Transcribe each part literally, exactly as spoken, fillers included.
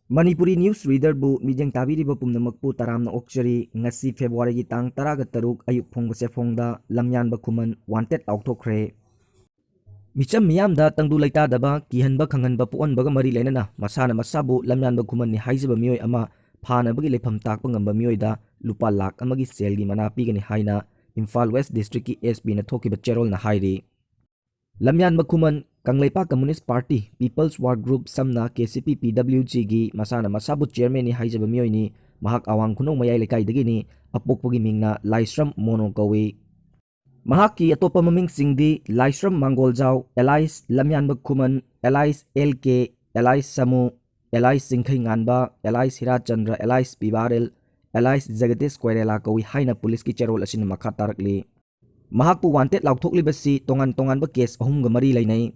Manipuri News Readerꯕꯨ ꯃꯤꯠꯌꯦꯡ ꯇꯥꯕꯤꯔꯤꯕ ꯄꯨꯝꯅꯃꯛꯄꯨ ꯇꯔꯥꯝꯅ ꯑꯣꯛꯆꯔꯤ꯫ ꯉꯁꯤ Februaryꯒꯤ ꯇꯥꯡ ꯇꯔꯥꯒ ꯇꯔꯨꯛ ꯑꯌꯨꯛ ꯐꯣꯡꯕꯁꯦ ꯐꯣꯡꯗ ꯂꯝꯌꯥꯟꯕ ꯈꯨꯃꯟ wanted ꯂꯥꯎꯊꯣꯛꯈ꯭ꯔꯦ꯫ ꯃꯤꯆꯝ ꯃꯤꯌꯥꯝꯗ ꯇꯪꯗꯨ ꯂꯩꯇꯥꯗꯕ, ꯀꯤꯍꯟꯕ ꯈꯪꯍꯟꯕ ꯄꯣꯛꯍꯟꯕꯒ ꯃꯔꯤ ꯂꯩꯅꯅ ꯃꯁꯥꯅ ꯃꯁꯥꯕꯨ ꯂꯝꯌꯥꯟꯕ ꯈꯨꯃꯟꯅꯤ ꯍꯥꯏꯖꯕ ꯃꯤꯑꯣꯏ ꯑꯃ ꯐꯥꯅꯕꯒꯤ ꯂꯩꯐꯝ ꯇꯥꯛꯄ ꯉꯝꯕ ꯃꯤꯑꯣꯏꯗ ꯂꯨꯄꯥ ꯂꯥꯈ ꯑꯃꯒꯤ ꯁꯦꯜꯒꯤ ꯃꯅꯥ ꯄꯤꯒꯅꯤ ꯍꯥꯏꯅ ꯏꯝꯐꯥꯜ West Districtꯀꯤ S Pꯅ ꯊꯣꯛꯈꯤꯕ ꯆꯦꯔꯣꯜꯅ ꯍꯥꯏꯔꯤ꯫ ꯂꯝꯌꯥꯟꯕ ꯈꯨꯃꯟ Kangleipak Communist Party People's Work Group ꯁꯝꯅ K C P P W Gꯒꯤ ꯃꯁꯥꯅ ꯃꯁꯥꯕꯨ chairmanꯅꯤ ꯍꯥꯏꯖꯕ ꯃꯤꯑꯣꯏꯅꯤ꯫ ꯃꯍꯥꯛ ꯑꯋꯥꯡ ꯈꯨꯅꯧ ꯃꯌꯥꯏ ꯂꯩꯀꯥꯏꯗꯒꯤꯅꯤ꯫ ꯑꯄꯣꯛꯄꯒꯤ ꯃꯤꯡꯅ ꯂꯥꯏꯁ꯭ꯔꯝ ꯃꯣꯅꯣ ꯀꯧꯏ꯫ ꯃꯍꯥꯛꯀꯤ ꯑꯇꯣꯞꯄ ꯃꯃꯤꯡꯁꯤꯡꯗꯤ ꯂꯥꯏꯁ꯭ꯔꯝ ꯃꯥꯡꯒꯣꯜꯖꯥꯎ, alias ꯂꯝꯌꯥꯟꯕ ꯈꯨꯃꯟ, alias L K, alias ꯁꯃꯨ, alias ꯆꯤꯡꯈꯩ ꯉꯥꯟꯕ, alias ꯍꯤꯔꯥꯆꯟꯗ꯭ꯔ, alias ꯄꯤꯕꯥꯔꯦꯜ, alias ꯖꯒꯗꯤꯁ ꯀꯣꯏꯔꯦꯂꯥ ꯀꯧꯏ ꯍꯥꯏꯅ ꯄꯨꯂꯤꯁꯀꯤ ꯆꯦꯔꯣꯜ ꯑꯁꯤꯅ ꯃꯈꯥ ꯇꯥꯔꯛꯂꯤ꯫ ꯃꯍꯥꯛꯄꯨ wanted ꯂꯥꯎꯊꯣꯛꯂꯤꯕꯁꯤ ꯇꯣꯉꯥꯟ ꯇꯣꯉꯥꯟꯕ case ꯑꯍꯨꯝꯒ ꯃꯔꯤ ꯂꯩꯅꯩ꯫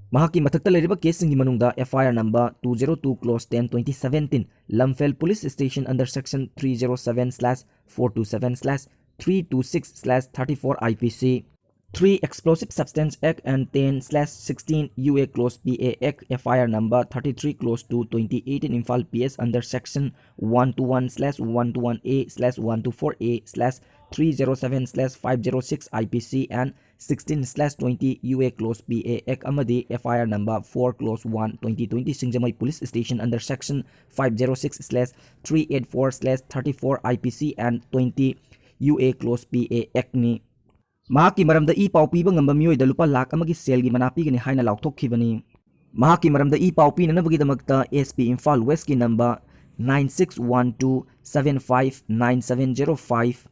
ꯃꯍꯥꯛꯀꯤ ꯃꯊꯛꯇ ꯂꯩꯔꯤꯕ caseꯁꯤꯡꯒꯤ ꯃꯅꯨꯡꯗ F I R number two zero two clause ten twenty seventeen, Lamphel Police Station under section three zero seven slash four two seven slash three two six slash thirty-four I P C, three Explosive Substance Act and ten slash sixteen U A clause P A Act, F I R number thirty-three clause two twenty eighteen Imphal P S under section one two one slash one two one A slash one two four A slash three zero seven slash five zero six I P C and sixteen slash twenty U A clause P A Act ꯑꯃꯗꯤ F I R number four clause one twenty twenty Singjamei Police Station under section five zero six slash three eight four slash thirty-four I P C and twenty U A clause P A Actꯅꯤ꯫ ꯃꯍꯥꯛꯀꯤ ꯃꯔꯝꯗ E ꯄꯥꯎ ꯄꯤꯕ ꯉꯝꯕ ꯃꯤꯑꯣꯏꯗ ꯂꯨꯄꯥ ꯂꯥꯈ ꯑꯃꯒꯤ ꯁꯦꯜꯒꯤ ꯃꯅꯥ ꯄꯤꯒꯅꯤ ꯍꯥꯏꯅ ꯂꯥꯎꯊꯣꯛꯈꯤꯕꯅꯤ꯫ ꯃꯍꯥꯛꯀꯤ ꯃꯔꯝꯗ ꯏ ꯄꯥꯎ ꯄꯤꯅꯅꯕꯒꯤꯗꯃꯛꯇ S P Imphal Westꯀꯤ number nine six one two seven five nine seven zero five,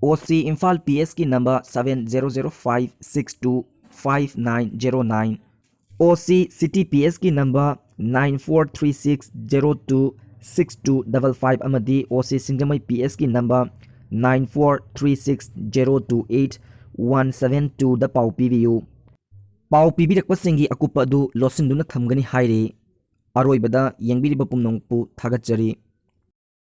O C Imphal P Sꯀꯤ number seven zero zero five six two five nine zero nine, O C City P Sꯀꯤ number nine four three six zero two six two double five ꯑꯃꯗꯤ O C ꯁꯤꯡꯖꯃꯩ P Sꯀꯤ number nine four three six zero two eight one seven twoꯗ ꯄꯥꯎ ꯄꯤꯕꯤꯌꯨ꯫ ꯄꯥꯎ ꯄꯤꯕꯤꯔꯛꯄꯁꯤꯡꯒꯤ ꯑꯀꯨꯞꯄ ꯑꯗꯨ ꯂꯣꯠꯁꯤꯟꯗꯨꯅ ꯊꯝꯒꯅꯤ ꯍꯥꯏꯔꯤ꯫ ꯑꯔꯣꯏꯕꯗ ꯌꯦꯡꯕꯤꯔꯤꯕ ꯄꯨꯝꯅꯃꯛꯄꯨ ꯊꯥꯒꯠꯆꯔꯤ꯫